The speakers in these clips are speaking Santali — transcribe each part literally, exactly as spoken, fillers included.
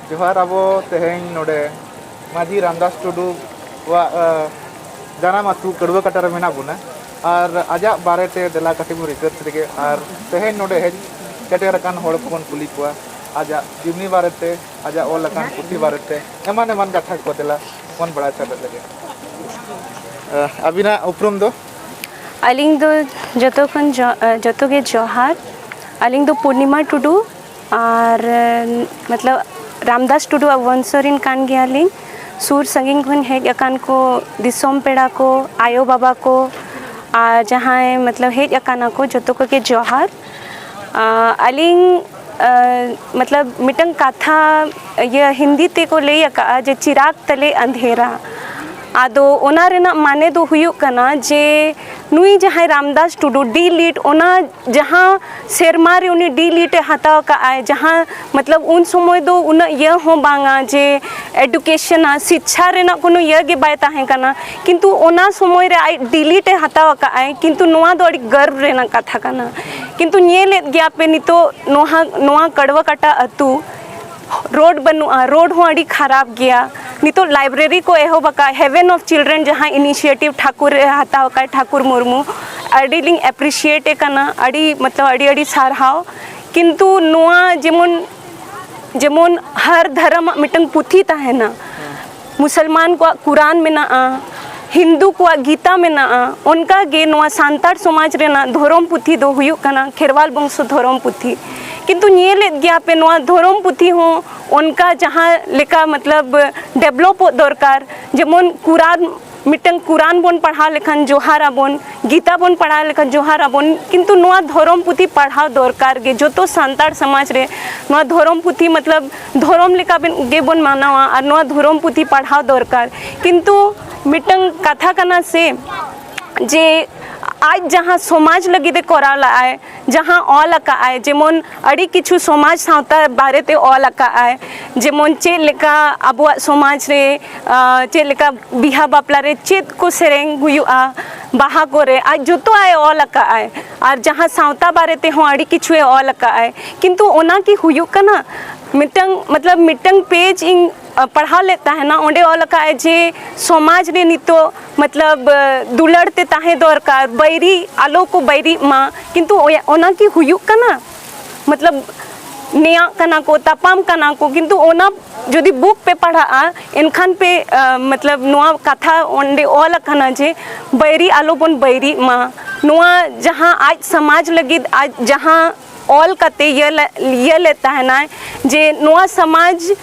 ᱡᱚᱦᱟᱨ᱾ ᱟᱵᱚ ᱛᱮᱦᱮᱧ ᱱᱚᱰᱮ ᱢᱟᱹᱡᱷᱤ ᱨᱟᱢᱫᱟᱥ ᱴᱩᱰᱩᱣᱟᱜ ᱡᱟᱱᱟᱢ ᱟᱹᱛᱩ ᱠᱟᱹᱲᱣᱟᱹ ᱠᱟᱴᱟ ᱨᱮ ᱢᱮᱱᱟᱜ ᱵᱚᱱᱟ᱾ ᱟᱨ ᱟᱡᱟᱜ ᱵᱟᱨᱮᱛᱮ ᱫᱮᱞᱟ ᱠᱟᱹᱴᱤᱡ ᱵᱚᱱ ᱨᱤᱥᱟᱨᱪ ᱞᱮᱜᱮ᱾ ᱟᱨ ᱛᱮᱦᱮᱧ ᱱᱚᱰᱮ ᱦᱮᱡ ᱥᱮᱴᱮᱨ ᱟᱠᱟᱱ ᱦᱚᱲ ᱠᱚᱵᱚᱱ ᱠᱩᱞᱤ ᱠᱚᱣᱟ ᱟᱡᱟᱜ ᱡᱤᱵᱽᱱᱤ ᱵᱟᱨᱮᱛᱮ, ᱟᱡᱟᱜ ᱚᱞ ᱟᱠᱟᱱ ᱯᱩᱛᱷᱤ ᱵᱟᱨᱮᱛᱮ, ᱮᱢᱟᱱ ᱮᱢᱟᱱ ᱠᱟᱛᱷᱟ ᱠᱚ ᱫᱮᱞᱟ ᱵᱚᱱ ᱵᱟᱲᱟᱭ ᱥᱟᱰᱮ ᱞᱮᱜᱮ᱾ ᱟᱹᱵᱤᱱᱟᱜ ᱩᱯᱨᱩᱢ ᱫᱚ? ᱟᱹᱞᱤᱧ ᱫᱚ ᱡᱚᱛᱚ ᱠᱷᱚᱱ ᱡᱚ- ᱡᱚᱛᱚ ᱜᱮ ᱡᱚᱦᱟᱨ᱾ ᱟᱹᱞᱤᱧ ᱫᱚ ᱯᱩᱨᱱᱤᱢᱟ ᱴᱩᱰᱩ᱾ ᱟᱨ ᱢᱚᱛᱞᱚᱵ ᱨᱟᱢᱫᱟᱥ ᱴᱩᱰᱩᱣᱟᱜ ᱵᱚᱝᱥᱚ ᱨᱮᱱ ᱠᱟᱱ ᱜᱮᱭᱟᱞᱤᱧ᱾ ᱥᱩᱨ ᱥᱟᱺᱜᱤᱧ ᱠᱷᱚᱱ ᱦᱮᱡ ᱟᱠᱟᱱ ᱠᱚ, ᱫᱤᱥᱚᱢ ᱯᱮᱲᱟ ᱠᱚ, ᱟᱭᱳ ᱵᱟᱵᱟ ᱠᱚ, ᱟᱨ ᱡᱟᱦᱟᱸᱭ ᱢᱚᱛᱞᱚᱵ ᱦᱮᱡ ᱟᱠᱟᱱᱟ ᱠᱚ, ᱡᱚᱛᱚ ᱠᱚᱜᱮ ᱡᱚᱦᱟᱨ᱾ ᱟᱹᱞᱤᱧ ᱢᱚᱛᱞᱚᱵ ᱢᱤᱫᱴᱟᱝ ᱠᱟᱛᱷᱟ ᱤᱭᱟᱹ ᱦᱤᱱᱫᱤ ᱛᱮᱠᱚ ᱞᱟᱹᱭ ᱟᱠᱟᱫᱼᱟ ᱡᱮ ᱪᱤᱨᱟᱜ ᱛᱟᱞᱮ ᱟᱸᱫᱷᱮᱨᱟ᱾ ᱟᱫᱚ ᱚᱱᱟ ᱨᱮᱱᱟᱜ ᱢᱟᱱᱮ ᱫᱚ ᱦᱩᱭᱩᱜ ᱠᱟᱱᱟ ᱡᱮ ᱱᱩᱭ ᱡᱟᱦᱟᱸᱭ ᱨᱟᱢᱫᱟᱥ ᱴᱩᱰᱩ ᱰᱤ ᱞᱤᱴ, ᱚᱱᱟ ᱡᱟᱦᱟᱸ ᱥᱮᱨᱢᱟ ᱨᱮ ᱩᱱᱤ ᱰᱤ ᱞᱤᱴ ᱮ ᱦᱟᱛᱟᱣ ᱟᱠᱟᱫ ᱟᱭ, ᱡᱟᱦᱟᱸ ᱢᱚᱛᱞᱚᱵ ᱩᱱ ᱥᱚᱢᱚᱭ ᱫᱚ ᱩᱱᱟᱹᱜ ᱤᱭᱟᱹ ᱦᱚᱸ ᱵᱟᱝᱟ ᱡᱮ ᱮᱰᱩᱠᱮᱥᱚᱱ ᱟᱨ ᱥᱤᱪᱪᱷᱟ ᱨᱮᱱᱟᱜ ᱠᱳᱱᱳ ᱤᱭᱟᱹ ᱜᱮ ᱵᱟᱭ ᱛᱟᱦᱮᱸ ᱠᱟᱱᱟ, ᱠᱤᱱᱛᱩ ᱚᱱᱟ ᱥᱚᱢᱚᱭ ᱨᱮ ᱟᱡ ᱰᱤ ᱞᱤᱴ ᱮ ᱦᱟᱛᱟᱣ ᱟᱠᱟᱫ ᱟᱭ, ᱠᱤᱱᱛᱩ ᱱᱚᱣᱟ ᱫᱚ ᱟᱹᱰᱤ ᱜᱚᱨᱵ ᱨᱮᱱᱟᱜ ᱠᱟᱛᱷᱟ ᱠᱟᱱᱟ᱾ ᱠᱤᱱᱛᱩ ᱧᱮᱞᱮᱫ ᱜᱮᱭᱟ ᱯᱮ ᱱᱤᱛᱚᱜ ᱱᱚᱣᱟ ᱱᱚᱣᱟ ᱠᱟᱲᱣᱟ ᱠᱟᱴᱟ ᱟᱹᱛᱩ ᱨᱳᱰ ᱵᱟᱹᱱᱩᱜᱼᱟ, ᱨᱳᱰ ᱦᱚᱸ ᱟᱹᱰᱤ ᱠᱷᱟᱨᱟᱯ ᱜᱮᱭᱟ᱾ ᱱᱤᱛᱚᱜ ᱞᱟᱭᱵᱨᱮᱨᱤ ᱠᱚ ᱮᱦᱚᱵ ᱟᱠᱟᱫ, ᱦᱮᱵᱷᱮᱱ ᱚᱯᱷ ᱪᱤᱞᱰᱨᱮᱱ ᱡᱟᱦᱟᱸ ᱤᱱᱤᱥᱤᱭᱮᱴᱤᱵᱷ ᱴᱷᱟᱠᱩᱨ ᱮ ᱦᱟᱛᱟᱣ ᱟᱠᱟᱫ, ᱴᱷᱟᱠᱩᱨ ᱢᱩᱨᱢᱩ, ᱟᱹᱰᱤ ᱞᱤᱧ ᱮᱯᱨᱤᱥᱤᱭᱮᱴ ᱮ ᱠᱟᱱᱟ, ᱟᱹᱰᱤ ᱢᱚᱛᱞᱚᱵ ᱟᱹᱰᱤ ᱟᱹᱰᱤ ᱥᱟᱨᱦᱟᱣ᱾ ᱠᱤᱱᱛᱩ ᱱᱚᱣᱟ ᱡᱮᱢᱚᱱ ᱡᱮᱢᱚᱱ ᱦᱟᱨ ᱫᱷᱚᱨᱚᱢᱟᱜ ᱢᱤᱫᱴᱟᱝ ᱯᱩᱛᱷᱤ ᱛᱟᱦᱮᱱᱟ, ᱢᱩᱥᱚᱞᱢᱟᱱ ᱠᱚᱣᱟᱜ ᱠᱩᱨᱟᱱ ᱢᱮᱱᱟᱜᱼᱟ, ᱦᱤᱱᱫᱩ ᱠᱚᱣᱟᱜ ᱜᱤᱛᱟ ᱢᱮᱱᱟᱜᱼᱟ, ᱚᱱᱠᱟ ᱜᱮ ᱱᱚᱣᱟ ᱥᱟᱱᱛᱟᱲ ᱥᱚᱢᱟᱡᱽ ᱨᱮᱱᱟᱜ ᱫᱷᱚᱨᱚᱢ ᱯᱩᱛᱷᱤ ᱫᱚ ᱦᱩᱭᱩᱜ ᱠᱟᱱᱟ ᱠᱷᱮᱨᱣᱟᱞ ᱵᱚᱝᱥᱚ ᱫᱷᱚᱨᱚᱢ ᱯᱩᱛᱷᱤ᱾ ᱠᱤᱱᱛᱩ ᱧᱮᱞᱮᱫ ᱜᱮᱭᱟ ᱯᱮ ᱱᱚᱣᱟ ᱫᱷᱚᱨᱚᱢ ᱯᱩᱛᱷᱤ ᱦᱚᱸ ᱚᱱᱠᱟ ᱡᱟᱦᱟᱸ ᱞᱮᱠᱟ ᱢᱚᱛᱞᱚᱵ ᱰᱮᱵᱷᱞᱚᱯᱚᱜ ᱫᱚᱨᱠᱟᱨ, ᱡᱮᱢᱚᱱ ᱠᱩᱨᱟᱱ ᱢᱤᱫᱴᱟᱝ ᱠᱩᱨᱟᱱ ᱵᱚᱱ ᱯᱟᱲᱦᱟᱣ ᱞᱮᱠᱷᱟᱱ ᱡᱚᱦᱟᱨ ᱟᱵᱚᱱ, ᱜᱤᱛᱟ ᱵᱚᱱ ᱯᱟᱲᱦᱟᱣ ᱞᱮᱠᱷᱟᱱ ᱡᱚᱦᱟᱨ ᱟᱵᱚᱱ, ᱠᱤᱱᱛᱩ ᱱᱚᱣᱟ ᱫᱷᱚᱨᱚᱢ ᱯᱩᱛᱷᱤ ᱯᱟᱲᱦᱟᱣ ᱫᱚᱨᱠᱟᱨ ᱜᱮ᱾ ᱡᱚᱛᱚ ᱥᱟᱱᱛᱟᱲ ᱥᱚᱢᱟᱡᱽ ᱨᱮ ᱱᱚᱣᱟ ᱫᱷᱚᱨᱚᱢ ᱯᱩᱛᱷᱤ ᱢᱚᱛᱞᱚᱵ ᱫᱷᱚᱨᱚᱢ ᱞᱮᱠᱟ ᱵᱮᱱ- ᱜᱮᱵᱚᱱ ᱢᱟᱱᱟᱣᱟ ᱟᱨ ᱱᱚᱣᱟ ᱫᱷᱚᱨᱚᱢ ᱯᱩᱛᱷᱤ ᱯᱟᱲᱦᱟᱣ ᱫᱚᱨᱠᱟᱨ᱾ ᱠᱤᱱᱛᱩ ᱢᱤᱫᱴᱟᱝ ᱠᱟᱛᱷᱟ ᱠᱟᱱᱟ ᱥᱮ ᱡᱮ ᱟᱡ ᱡᱟᱦᱟᱸ ᱥᱚᱢᱟᱡᱽ ᱞᱟᱹᱜᱤᱫ ᱮ ᱠᱚᱨᱟᱣ ᱞᱟᱜᱼᱟᱭ, ᱡᱟᱦᱟᱸ ᱚᱞ ᱟᱠᱟᱫᱼᱟᱭ, ᱡᱮᱢᱚᱱ ᱟᱹᱰᱤ ᱠᱤᱪᱷᱩ ᱥᱚᱢᱟᱡᱽ ᱥᱟᱶᱛᱟ ᱵᱟᱨᱮᱛᱮ ᱚᱞ ᱟᱠᱟᱫᱼᱟᱭ, ᱡᱮᱢᱚᱱ ᱪᱮᱫ ᱞᱮᱠᱟ ᱟᱵᱚᱣᱟᱜ ᱥᱚᱢᱟᱡᱽ ᱨᱮ, ᱟᱸ, ᱪᱮᱫ ᱞᱮᱠᱟ ᱵᱤᱦᱟ ᱵᱟᱯᱞᱟ ᱨᱮ ᱪᱮᱫ ᱠᱚ ᱥᱮᱨᱮᱧ ᱦᱩᱭᱩᱜᱼᱟ, ᱵᱟᱦᱟ ᱠᱚᱨᱮ ᱟᱡ ᱡᱚᱛᱚᱣᱟᱜ ᱮ ᱚᱞ ᱟᱠᱟᱫ ᱟᱭ, ᱟᱨ ᱡᱟᱦᱟᱸ ᱥᱟᱶᱛᱟ ᱵᱟᱨᱮ ᱛᱮᱦᱚᱸ ᱟᱹᱰᱤ ᱠᱤᱪᱷᱩ ᱮ ᱚᱞ ᱟᱠᱟᱫ ᱟᱭ᱾ ᱠᱤᱱᱛᱩ ᱚᱱᱟ ᱠᱤ ᱦᱩᱭᱩᱜ ᱠᱟᱱᱟ? ᱢᱤᱫᱴᱟᱝ, ᱢᱚᱛᱞᱚᱵ, ᱢᱤᱫᱴᱟᱝ ᱯᱮᱡᱽ ᱤᱧ ᱯᱟᱲᱦᱟᱣ ᱞᱮᱫ ᱛᱟᱦᱮᱱᱟ, ᱚᱸᱰᱮ ᱚᱞ ᱟᱠᱟᱫ ᱟᱭ ᱡᱮ ᱥᱚᱢᱟᱡᱽ ᱨᱮ ᱱᱤᱛᱚᱜ, ᱢᱚᱛᱞᱚᱵ, ᱫᱩᱞᱟᱹᱲ ᱛᱮ ᱛᱟᱦᱮᱸ ᱫᱚᱨᱠᱟᱨ, ᱵᱟᱹᱭᱨᱤ ᱟᱞᱚ ᱠᱚ ᱵᱟᱹᱭᱨᱤᱜ ᱢᱟ᱾ ᱠᱤᱱᱛᱩ ᱚᱱᱟ ᱠᱤ ᱦᱩᱭᱩᱜ ᱠᱟᱱᱟ? ᱢᱚᱛᱞᱚᱵ, ᱱᱮᱭᱟᱜ ᱠᱟᱱᱟ ᱠᱚ, ᱛᱟᱯᱟᱢ ᱠᱟᱱᱟ ᱠᱚ, ᱠᱤᱱᱛᱩ ᱚᱱᱟ ᱡᱩᱫᱤ ᱵᱩᱠ ᱯᱮ ᱯᱟᱲᱦᱟᱜᱼᱟ, ᱮᱱᱠᱷᱟᱱ ᱯᱮ, ᱢᱚᱛᱞᱚᱵ, ᱱᱚᱣᱟ ᱠᱟᱛᱷᱟ ᱚᱸᱰᱮ ᱚᱞ ᱟᱠᱟᱱᱟ ᱡᱮ ᱵᱟᱹᱭᱨᱤ ᱟᱞᱚ ᱵᱚᱱ ᱵᱟᱹᱭᱨᱤᱜ ᱢᱟ᱾ ᱱᱚᱣᱟ ᱡᱟᱦᱟᱸ ᱟᱡ ᱥᱚᱢᱟᱡᱽ ᱞᱟᱹᱜᱤᱫ ᱟᱡ ᱡᱟᱦᱟᱸ ᱚᱞ ᱠᱟᱛᱮ ᱤᱭᱟᱹ ᱞᱮ-, ᱤᱭᱟᱹ ᱞᱮᱫ ᱛᱟᱦᱮᱱᱟᱭ ᱡᱮ ᱱᱚᱣᱟ ᱥᱚᱢᱟᱡᱽ,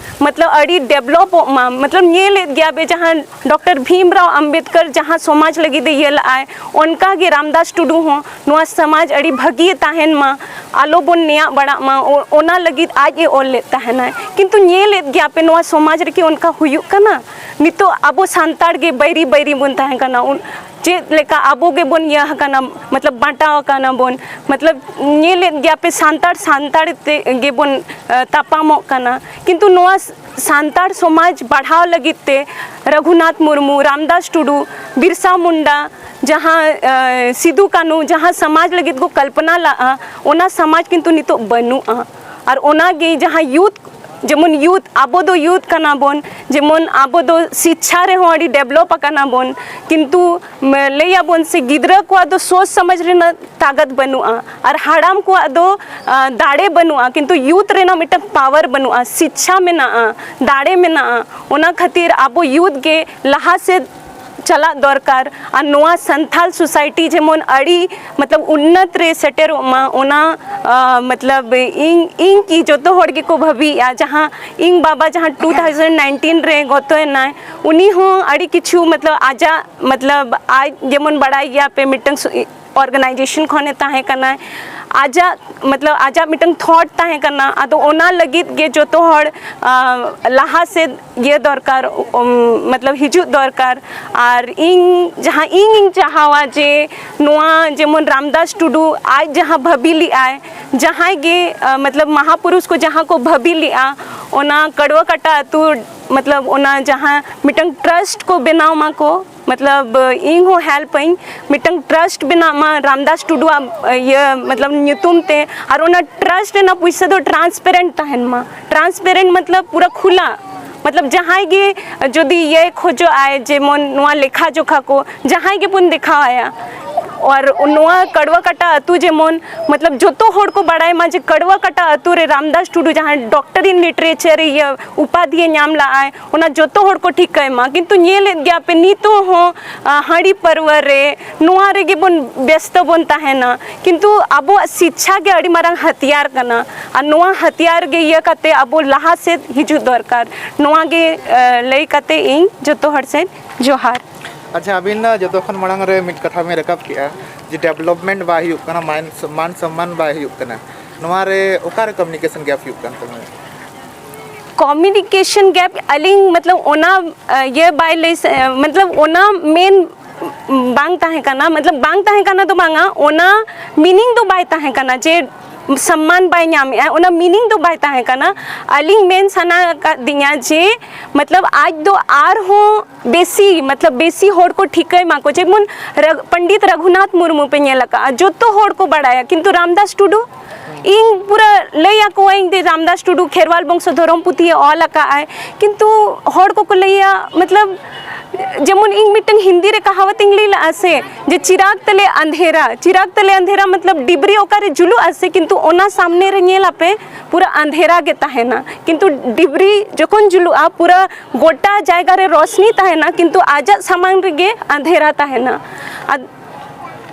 ᱢᱚᱛᱞᱚᱵ, ᱟᱹᱰᱤ ᱰᱮᱵᱷᱞᱚᱯᱚᱜ ᱢᱟ᱾ ᱢᱚᱛᱞᱚᱵ, ᱧᱮᱞᱮᱫ ᱜᱮᱭᱟ ᱯᱮ ᱡᱟᱦᱟᱸ ᱰᱚᱠᱴᱚᱨ ᱵᱷᱤᱢᱨᱟᱣ ᱟᱢᱵᱮᱫᱠᱚᱨ ᱡᱟᱦᱟᱸ ᱥᱚᱢᱟᱡᱽ ᱞᱟᱹᱜᱤᱫ ᱮ ᱤᱭᱟᱹ ᱞᱮᱫᱼᱟᱭ, ᱚᱱᱠᱟ ᱜᱮ ᱨᱟᱢᱫᱟᱥ ᱴᱩᱰᱩ ᱦᱚᱸ ᱱᱚᱣᱟ ᱥᱚᱢᱟᱡᱽ ᱟᱹᱰᱤ ᱵᱷᱟᱹᱜᱤ ᱛᱟᱦᱮᱱ ᱢᱟ, ᱟᱞᱚ ᱵᱚᱱ ᱱᱮᱭᱟᱜ ᱵᱟᱲᱟᱜ ᱢᱟ, ᱚ-, ᱚᱱᱟ ᱞᱟᱹᱜᱤᱫ ᱟᱡ ᱮ ᱚᱞ ᱞᱮᱫ ᱛᱟᱦᱮᱱᱟᱭ᱾ ᱠᱤᱱᱛᱩ ᱧᱮᱞᱮᱫ ᱜᱮᱭᱟ ᱯᱮ ᱱᱚᱣᱟ ᱥᱚᱢᱟᱡᱽ ᱨᱮᱠᱤ ᱚᱱᱠᱟ ᱦᱩᱭᱩᱜ ᱠᱟᱱᱟ? ᱱᱤᱛᱚᱜ ᱟᱵᱚ ᱥᱟᱱᱛᱟᱲ ᱜᱮ ᱵᱟᱹᱭᱨᱤ ᱵᱟᱹᱭᱨᱤ ᱵᱚᱱ ᱛᱟᱦᱮᱸ ᱠᱟᱱᱟ᱾ ᱩᱱ-, ᱪᱮᱫ ᱞᱮᱠᱟ ᱟᱵᱚ ᱜᱮᱵᱚᱱ ᱤᱭᱟᱹ ᱟᱠᱟᱱᱟ, ᱢᱚᱛᱞᱚᱵ, ᱵᱟᱸᱴᱟᱣ ᱟᱠᱟᱱᱟ ᱵᱚᱱ, ᱢᱚᱛᱞᱚᱵ, ᱧᱮᱞᱮᱫ ᱜᱮᱭᱟ ᱯᱮ ᱥᱟᱱᱛᱟᱲ ᱥᱟᱱᱛᱟᱲ ᱛᱮ ᱜᱮᱵᱚᱱ, ᱟ, ᱛᱟᱯᱟᱢᱚᱜ ᱠᱟᱱᱟ᱾ ᱠᱤᱱᱛᱩ ᱱᱚᱣᱟ ᱥᱟᱱᱛᱟᱲ ᱥᱚᱢᱟᱡᱽ ᱵᱟᱲᱦᱟᱣ ᱞᱟᱹᱜᱤᱫ ᱛᱮ ᱨᱟᱹᱜᱷᱩᱱᱟᱛᱷ ᱢᱩᱨᱢᱩ, ᱨᱟᱢᱫᱟᱥ ᱴᱩᱰᱩ, ᱵᱤᱨᱥᱟ ᱢᱩᱱᱰᱟ, ᱡᱟᱦᱟᱸ, ᱮ, ᱥᱤᱫᱩ ᱠᱟᱹᱱᱩ ᱡᱟᱦᱟᱸ ᱥᱚᱢᱟᱡᱽ ᱞᱟᱹᱜᱤᱫ ᱠᱚ ᱠᱚᱞᱯᱚᱱᱟ ᱞᱟᱜᱼᱟ, ᱚᱱᱟ ᱥᱚᱢᱟᱡᱽ ᱠᱤᱱᱛᱩ ᱱᱤᱛᱚᱜ ᱵᱟᱹᱱᱩᱜᱼᱟ᱾ ᱟᱨ ᱚᱱᱟᱜᱮ ᱡᱟᱦᱟᱸ ᱭᱩᱛᱷ, ᱡᱮᱢᱚᱱ ᱭᱩᱛᱷ, ᱟᱵᱚ ᱫᱚ ᱭᱩᱛᱷ ᱠᱟᱱᱟ ᱵᱚᱱ, ᱡᱮᱢᱚᱱ ᱟᱵᱚ ᱫᱚ ᱥᱤᱪᱪᱷᱟ ᱨᱮᱦᱚᱸ ᱟᱹᱰᱤ ᱰᱮᱵᱷᱞᱚᱯ ᱟᱠᱟᱱᱟ ᱵᱚᱱ, ᱠᱤᱱᱛᱩ, ᱢ, ᱞᱟᱹᱭ ᱟᱵᱚᱱ ᱥᱮ ᱜᱤᱫᱽᱨᱟᱹ ᱠᱚᱣᱟᱜ ᱫᱚ ᱥᱳᱪ ᱥᱚᱢᱟᱡᱽ ᱨᱮᱱᱟᱜ ᱛᱟᱠᱚᱛ ᱵᱟᱹᱱᱩᱜᱼᱟ, ᱟᱨ ᱦᱟᱲᱟᱢ ᱠᱚᱣᱟᱜ ᱫᱚ, ᱟ, ᱫᱟᱲᱮ ᱵᱟᱹᱱᱩᱜᱼᱟ, ᱠᱤᱱᱛᱩ ᱭᱩᱛᱷ ᱨᱮᱱᱟᱜ ᱢᱤᱫᱴᱟᱝ ᱯᱟᱣᱟᱨ ᱵᱟᱹᱱᱩᱜᱼᱟ, ᱥᱤᱪᱪᱷᱟ ᱢᱮᱱᱟᱜᱼᱟ, ᱫᱟᱲᱮ ᱢᱮᱱᱟᱜᱼᱟ᱾ ᱚᱱᱟ ᱠᱷᱟᱹᱛᱤᱨ ᱟᱵᱚ ᱭᱩᱛᱷ ᱜᱮ ᱞᱟᱦᱟ ᱥᱮᱫ ᱪᱟᱞᱟᱜ ᱫᱚᱨᱠᱟᱨ᱾ ᱟᱨ ᱱᱚᱣᱟ ᱥᱟᱱᱛᱷᱟᱞ ᱥᱳᱥᱟᱭᱴᱤ ᱡᱮᱢᱚᱱ ᱟᱹᱰᱤ, ᱢᱚᱛᱞᱚᱵ, ᱩᱱᱱᱚᱛ ᱨᱮ ᱥᱮᱴᱮᱨᱚᱜ ᱢᱟ, ᱚᱱᱟ, ᱟ, ᱢᱚᱛᱞᱚᱵ, ᱤᱧ, ᱤᱧ ᱠᱤ ᱡᱚᱛᱚ ᱦᱚᱲ ᱜᱮᱠᱚ ᱵᱷᱟᱹᱵᱤᱭᱮᱫᱼᱟ, ᱡᱟᱦᱟᱸ ᱤᱧ ᱵᱟᱵᱟ ᱡᱟᱦᱟᱸ ᱴᱩ ᱛᱷᱟᱣᱡᱮᱱᱰ ᱱᱟᱭᱤᱱᱴᱤᱱ ᱨᱮ ᱜᱚᱛᱚᱭᱮᱱᱟᱭ, ᱩᱱᱤ ᱦᱚᱸ ᱟᱹᱰᱤ ᱠᱤᱪᱷᱩ, ᱢᱚᱛᱞᱚᱵ, ᱟᱡᱟᱜ, ᱢᱚᱛᱞᱚᱵ, ᱟᱡ ᱡᱮᱢᱚᱱ ᱵᱟᱲᱟᱭ ᱜᱮᱭᱟ ᱯᱮ ᱢᱤᱫᱴᱟᱝ ᱥᱩ-, ᱚᱨᱜᱟᱱᱟᱭᱡᱮᱥᱚᱱ ᱠᱷᱚᱱᱮ ᱛᱟᱦᱮᱸ ᱠᱟᱱᱟᱭ, ᱟᱡᱟᱜ, ᱢᱚᱛᱞᱚᱵ, ᱟᱡᱟᱜ ᱢᱤᱫᱴᱟᱝ ᱛᱷᱚᱴ ᱛᱟᱦᱮᱸ ᱠᱟᱱᱟ᱾ ᱟᱫᱚ ᱚᱱᱟ ᱞᱟᱹᱜᱤᱫ ᱜᱮ ᱡᱚᱛᱚ ᱦᱚᱲ, ᱟ, ᱞᱟᱦᱟ ᱥᱮᱫ ᱤᱭᱟᱹ ᱫᱚᱨᱠᱟᱨ, ᱩᱢ, ᱢᱚᱛᱞᱚᱵ, ᱦᱤᱡᱩᱜ ᱫᱚᱨᱠᱟᱨ᱾ ᱟᱨ ᱤᱧ ᱡᱟᱦᱟᱸ ᱤᱧᱤᱧ ᱪᱟᱦᱟᱣᱟ ᱡᱮ ᱱᱚᱣᱟ ᱡᱮᱢᱚᱱ ᱨᱟᱢᱫᱟᱥ ᱴᱩᱰᱩ ᱟᱡ ᱡᱟᱦᱟᱸ ᱵᱷᱟᱹᱵᱤ ᱞᱮᱫᱼᱟᱭ, ᱡᱟᱦᱟᱸᱭ ᱜᱮ, ᱟ, ᱢᱚᱛᱞᱚᱵ, ᱢᱟᱦᱟᱯᱩᱨᱩᱥ ᱠᱚ ᱡᱟᱦᱟᱸ ᱠᱚ ᱵᱷᱟᱹᱵᱤ ᱞᱮᱫᱼᱟ, ᱚᱱᱟ ᱠᱟᱹᱲᱣᱟᱹ ᱠᱟᱴᱟ ᱟᱹᱛᱩ, ᱢᱚᱛᱞᱚᱵ ᱚᱱᱟ ᱡᱟᱦᱟᱸ ᱢᱤᱫᱴᱟᱝ ᱴᱨᱟᱥᱴ ᱠᱚ ᱵᱮᱱᱟᱣ ᱢᱟᱠᱚ, ᱢᱚᱛᱞᱚᱵ ᱤᱧ ᱦᱚᱸ ᱦᱮᱞᱯ ᱟᱹᱧ, ᱢᱤᱫᱴᱟᱝ ᱴᱨᱟᱥᱴ ᱵᱮᱱᱟᱜ ᱢᱟ ᱨᱟᱢᱫᱟᱥ ᱴᱩᱰᱩᱣᱟᱜ, ᱤᱭᱟᱹ, ᱢᱚᱛᱞᱚᱵ ᱧᱩᱛᱩᱢ ᱛᱮ, ᱟᱨ ᱚᱱᱟ ᱴᱨᱟᱥᱴ ᱨᱮᱱᱟᱜ ᱯᱩᱭᱥᱟᱹ ᱫᱚ ᱴᱨᱟᱱᱥᱯᱮᱨᱮᱱᱴ ᱛᱟᱦᱮᱱ ᱢᱟ, ᱴᱨᱟᱱᱥᱯᱮᱨᱮᱱᱴ ᱢᱚᱛᱞᱚᱵ ᱯᱩᱨᱟᱹ ᱠᱷᱩᱞᱟ, ᱢᱚᱛᱞᱚᱵ ᱡᱟᱦᱟᱸᱭ ᱜᱮ ᱡᱩᱫᱤ ᱤᱭᱟᱹᱭ ᱠᱷᱚᱡᱚᱜ ᱟᱭ, ᱡᱮᱢᱚᱱ ᱱᱚᱣᱟ ᱞᱮᱠᱷᱟ ᱡᱚᱠᱷᱟ ᱠᱚ ᱡᱟᱦᱟᱸᱭ ᱜᱮᱵᱚᱱ ᱫᱮᱠᱷᱟᱣ ᱟᱭᱟ, ᱟᱨ ᱱᱚᱣᱟ ᱠᱟᱲᱣᱟ ᱠᱟᱴᱟ ᱟᱹᱛᱩ ᱡᱮᱢᱚᱱ ᱢᱚᱛᱞᱚᱵ ᱡᱚᱛᱚ ᱦᱚᱲ ᱠᱚ ᱵᱟᱲᱟᱭ ᱢᱟ ᱡᱮ ᱠᱟᱲᱣᱟ ᱠᱟᱴᱟ ᱟᱹᱛᱩ ᱨᱮ ᱨᱟᱢᱫᱟᱥ ᱴᱩᱰᱩ ᱡᱟᱦᱟᱸᱭ ᱰᱚᱠᱴᱚᱨ ᱤᱱ ᱞᱤᱴᱟᱨᱮᱪᱟᱨ ᱤᱭᱟᱹ ᱩᱯᱟᱫᱷᱤᱭᱮ ᱧᱟᱢ ᱞᱟᱜᱼᱟᱭ, ᱚᱱᱟ ᱡᱚᱛᱚ ᱦᱚᱲ ᱠᱚ ᱴᱷᱤᱠᱟᱹᱭ ᱢᱟ᱾ ᱠᱤᱱᱛᱩ ᱧᱮᱞᱮᱫ ᱜᱮᱭᱟ ᱯᱮ ᱱᱤᱛᱚᱜ ᱦᱚᱸ, ᱟ, ᱦᱟᱺᱰᱤ ᱯᱟᱹᱨᱣᱟᱹ ᱨᱮ ᱱᱚᱣᱟ ᱨᱮᱜᱮ ᱵᱚᱱ ᱵᱮᱥᱛᱚ ᱵᱚᱱ ᱛᱟᱦᱮᱱᱟ᱾ ᱠᱤᱱᱛᱩ ᱟᱵᱚᱣᱟᱜ ᱥᱤᱪᱪᱷᱟ ᱜᱮ ᱟᱹᱰᱤ ᱢᱟᱨᱟᱝ ᱦᱟᱛᱤᱭᱟᱨ ᱠᱟᱱᱟ, ᱟᱨ ᱱᱚᱣᱟ ᱦᱟᱛᱤᱭᱟᱨ ᱜᱮ ᱤᱭᱟᱹ ᱠᱟᱛᱮ ᱟᱵᱚ ᱞᱟᱦᱟ ᱥᱮᱫ ᱦᱤᱡᱩᱜ ᱫᱚᱨᱠᱟᱨ᱾ ᱱᱚᱣᱟ ᱜᱮ, ᱟ, ᱞᱟᱹᱭ ᱠᱟᱛᱮ ᱤᱧ ᱡᱚᱛᱚ ᱦᱚᱲ ᱥᱮᱫ ᱡᱚᱦᱟᱨ᱾ ᱟᱪᱪᱷᱟ, ᱟᱹᱵᱤᱱ ᱡᱚᱛᱚ ᱠᱷᱚᱱ ᱢᱟᱲᱟᱝ ᱨᱮ ᱢᱤᱫ ᱠᱟᱛᱷᱟ ᱵᱤᱱ ᱨᱟᱠᱟᱵ ᱠᱮᱜᱼᱟ ᱡᱮ ᱰᱮᱵᱷᱞᱚᱯᱢᱮᱱᱴ ᱵᱟᱭ ᱦᱩᱭᱩᱜ ᱠᱟᱱᱟ, ᱢᱟᱱ, ᱢᱟᱱ ᱥᱚᱢᱢᱟᱱ ᱵᱟᱭ ᱦᱩᱭᱩᱜ ᱠᱟᱱᱟ᱾ ᱱᱚᱣᱟ ᱨᱮ ᱚᱠᱟᱨᱮ ᱠᱚᱢᱤᱭᱩᱱᱤᱠᱮᱥᱚᱱ ᱜᱮᱯ ᱦᱩᱭᱩᱜ ᱠᱟᱱ ᱛᱟᱵᱚᱱᱟ? ᱠᱚᱢᱤᱭᱩᱱᱤᱠᱮᱥᱚᱱ ᱜᱮᱯ, ᱟᱹᱞᱤᱧ ᱢᱚᱛᱞᱚᱵ ᱚᱱᱟ, ᱟ, ᱤᱭᱟᱹ ᱵᱟᱭ ᱞᱟᱹᱭ ᱥᱟ-, ᱢᱚᱛᱞᱚᱵ ᱚᱱᱟ ᱢᱮᱱ ᱵᱟᱝ ᱛᱟᱦᱮᱸ ᱠᱟᱱᱟ, ᱢᱚᱛᱞᱚᱵ ᱵᱟᱝ ᱛᱟᱦᱮᱸ ᱠᱟᱱᱟ ᱫᱚ ᱵᱟᱝᱟ, ᱚᱱᱟ ᱢᱤᱱᱤᱝ ᱫᱚ ᱵᱟᱭ ᱛᱟᱦᱮᱸ ᱠᱟᱱᱟ ᱡᱮ ᱥᱚᱢᱢᱟᱱ ᱵᱟᱭ ᱧᱟᱢᱮᱜᱼᱟ, ᱚᱱᱟ ᱢᱤᱱᱤᱝ ᱫᱚ ᱵᱟᱭ ᱛᱟᱦᱮᱸ ᱠᱟᱱᱟ᱾ ᱟᱹᱞᱤᱧ ᱢᱮᱱ ᱥᱟᱱᱟ ᱟᱠᱟᱫᱤᱧᱟ ᱡᱮ ᱢᱚᱛᱞᱚᱵ ᱟᱡ ᱫᱚ ᱟᱨᱦᱚᱸ ᱵᱮᱥᱤ, ᱢᱚᱛᱞᱚᱵ ᱵᱮᱥᱤ ᱦᱚᱲ ᱠᱚ ᱴᱷᱤᱠᱟᱹᱭ ᱢᱟᱠᱚ, ᱡᱮᱢᱚᱱ ᱨᱟ-, ᱯᱚᱱᱰᱤᱛ ᱨᱟᱹᱜᱷᱩᱱᱟᱛᱷ ᱢᱩᱨᱢᱩ ᱯᱮ ᱧᱮᱞ ᱟᱠᱟᱫᱼᱟ, ᱡᱚᱛᱚ ᱦᱚᱲ ᱠᱚ ᱵᱟᱲᱟᱭᱟ, ᱠᱤᱱᱛᱩ ᱨᱟᱢᱫᱟᱥ ᱴᱩᱰᱩ, ᱤᱧ ᱯᱩᱨᱟᱹ ᱞᱟᱹᱭ ᱟᱠᱚᱣᱟᱹᱧ ᱡᱮ ᱨᱟᱢᱫᱟᱥ ᱴᱩᱰᱩ ᱠᱷᱮᱨᱣᱟᱞ ᱵᱚᱝᱥᱚ ᱫᱷᱚᱨᱚᱢ ᱯᱩᱛᱷᱤᱭᱮ ᱚᱞ ᱟᱠᱟᱫᱼᱟᱭ, ᱠᱤᱱᱛᱩ ᱦᱚᱲ ᱠᱚᱠᱚ ᱞᱟᱹᱭᱟ, ᱢᱚᱛᱞᱚᱵ ᱡᱮᱢᱚᱱ ᱤᱧ ᱢᱤᱫᱴᱟᱝ ᱦᱤᱱᱫᱤ ᱨᱮ ᱠᱟᱦᱟᱣᱟᱛ ᱤᱧ ᱞᱟᱹᱭ ᱞᱟᱜᱼᱟ ᱥᱮ, ᱡᱮ ᱪᱤᱨᱟᱜ ᱛᱟᱞᱮ ᱟᱸᱫᱷᱮᱨᱟ, ᱪᱤᱨᱟᱜ ᱛᱟᱞᱮ ᱟᱸᱫᱷᱮᱨᱟ ᱢᱚᱛᱞᱚᱵ ᱰᱤᱵᱨᱤ ᱚᱠᱟᱨᱮ ᱡᱩᱞᱩᱜᱼᱟ ᱥᱮ, ᱠᱤᱱᱛᱩ ᱚᱱᱟ ᱥᱟᱢᱱᱮ ᱨᱮ ᱧᱮᱞ ᱟᱯᱮ ᱯᱩᱨᱟᱹ ᱟᱸᱫᱷᱮᱨᱟ ᱜᱮ ᱛᱟᱦᱮᱱᱟ, ᱠᱤᱱᱛᱩ ᱰᱤᱵᱨᱤ ᱡᱚᱠᱷᱚᱱ ᱡᱩᱞᱩᱜᱼᱟ ᱯᱩᱨᱟᱹ ᱜᱚᱴᱟ ᱡᱟᱭᱜᱟ ᱨᱮ ᱨᱚᱥᱱᱤ ᱛᱟᱦᱮᱱᱟ, ᱠᱤᱱᱛᱩ ᱟᱡᱟᱜ ᱥᱟᱢᱟᱝ ᱨᱮᱜᱮ ᱟᱸᱫᱷᱮᱨᱟ ᱛᱟᱦᱮᱱᱟ᱾ ᱟᱫ-,